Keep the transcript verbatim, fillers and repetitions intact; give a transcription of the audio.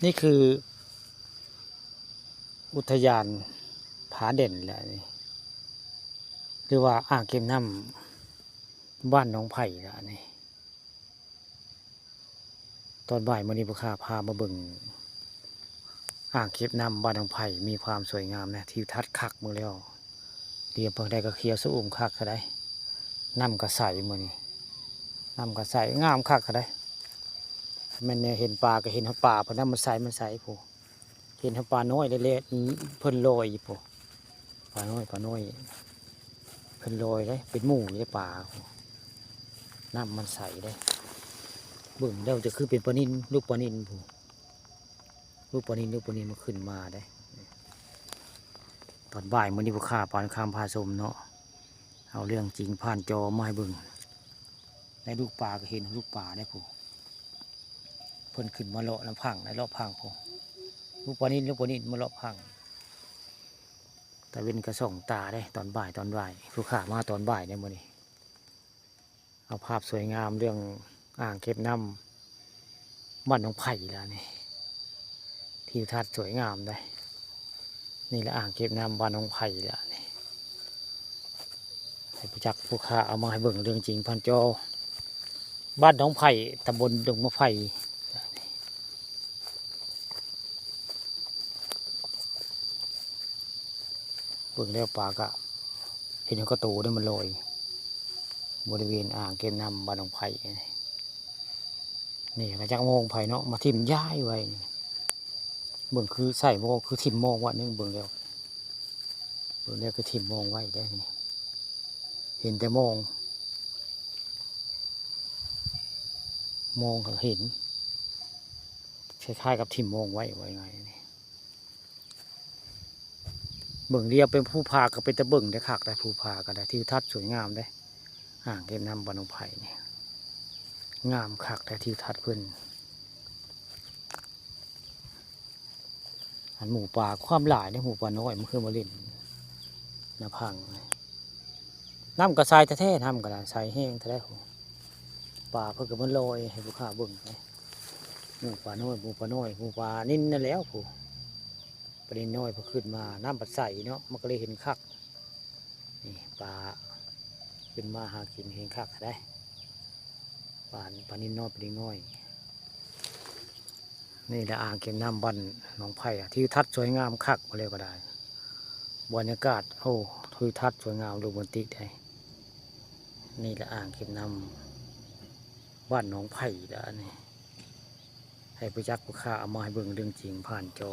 นี่คืออุทยานผาเด่นแหละนี่ หรือว่าอ่างเก็บน้ำบ้านหนองไผ่ละนี่ ตอนบ่ายมื้อนี้ผู้ข้าพามาเบิ่งอ่างเก็บน้ำบ้านหนองไผ่ มีความสวยงามนะ ทิวทัศน์คักมื้อแล้ว เดียวเพิ่งได้ก็เขียวสะอุ่มคักเท่าใด น้ำก็ใสมื้อนี้ น้ำก็ใสงามคักเท่าใด แม่นแนวเห็นปลาก็เห็นฮอดปลา เพราะน้ำมันใส มันใสพู้น เห็นฮอดปลาน้อยเล็กๆ เพิ่นลอยอยู่พู้น ปลาน้อย ปลาน้อย เพิ่นลอยเด้ เป็นหมู่อยู่เด้ปลาพู้น น้ำมันใสเด้ เบิ่งแล้วจะคือเป็นปลานิล ลูกปลานิลพู้น ลูกปลานิล ลูกปลานิลมันขึ้นมาเด้ ตอนบ่ายมื้อนี้ผู้ข้าปานคำพาชมเนาะ เอาเรื่องจริงผ่านจอมาให้เบิ่ง ได้ลูกปลาก็เห็นลูกปลาได้พู้น เพิ่นขึ้นมาเลาะน้ำพัง ได้เลาะพังพู้น ลูกปลานิล ลูกปลานิลมาเลาะพัง ตะเว็นก็ส่องตาได้ ตอนบ่าย ตอนบ่าย ผู้ข้ามาตอนบ่ายได้มื้อนี้ เอาภาพสวยงามเรื่องอ่างเก็บน้ำบ้านหนองไผ่แล้วนี่ ทิวทัศน์สวยงามได้ นี่แหละอ่างเก็บน้ำบ้านหนองไผ่แล้วนี่ ให้ผู้จักผู้ข้าเอามาให้เบิ่งเรื่องจริงผ่านจอ บ้านหนองไผ่ ตำบลดงมะไฟ เบิ่งแล้วปลาก็เห็นกระโตได้มันลอย บริเวณอ่างเก็บน้ำบ้านหนองไผ่ นี่ก็จักมองไผ่เนาะ มาถิ่มย้ายไว้นี่ เบิ่งคือใส่บ่คือถิ่มมองไว้นี่ เบิ่งแล้ว เบิ่งแล้วคือถิ่มมองไว้ได้นี่ เห็นแต่มอง มองก็เห็น คล้ายๆกับถิ่มมองไว้ ว่าง่ายนี่ เบิ่งเดียวเป็นภูผาก็เป็นตาเบิ่งได้คักได้ ภูผาก็ได้ ทิวทัศน์สวยงามได้ อ่างเก็บน้ำบ้านหนองไผ่นี่ งามคักได้ ทิวทัศน์เพิ่น อันหมู่ปลาความหลายเนี่ย หมู่ปลาน้อยมันคือมาเล่นน้ำพัง น้ำก็ใสแท้ๆ น้ำก็ได้ใสแฮงแท้ๆ ปลาเพิ่นก็มันลอยให้ผู้ข้าเบิ่งไป หมู่ปลาน้อย หมู่ปลาน้อย หมู่ปลานิลนั่นแหล้วพู้น ปลานิลน้อยพอขึ้นมา น้ำบัดใสเนาะ มันก็เลยเห็นคัก นี่ปลาขึ้นมาหากินเห็นคักได้ ปลา ปลานิลน้อย ปลานิลน้อย นี่แหละอ่างเก็บน้ำบ้านหนองไผ่อะ ทิวทัศน์สวยงามคักว่าแล้วก็ได้ บรรยากาศ โอ้ ทิวทัศน์สวยงามโรแมนติกได้ นี่แหละอ่างเก็บน้ำบ้านหนองไผ่ละอันนี้ ให้ผู้จักผู้ข้าเอามาให้เบิ่งเรื่องจริงผ่านจอ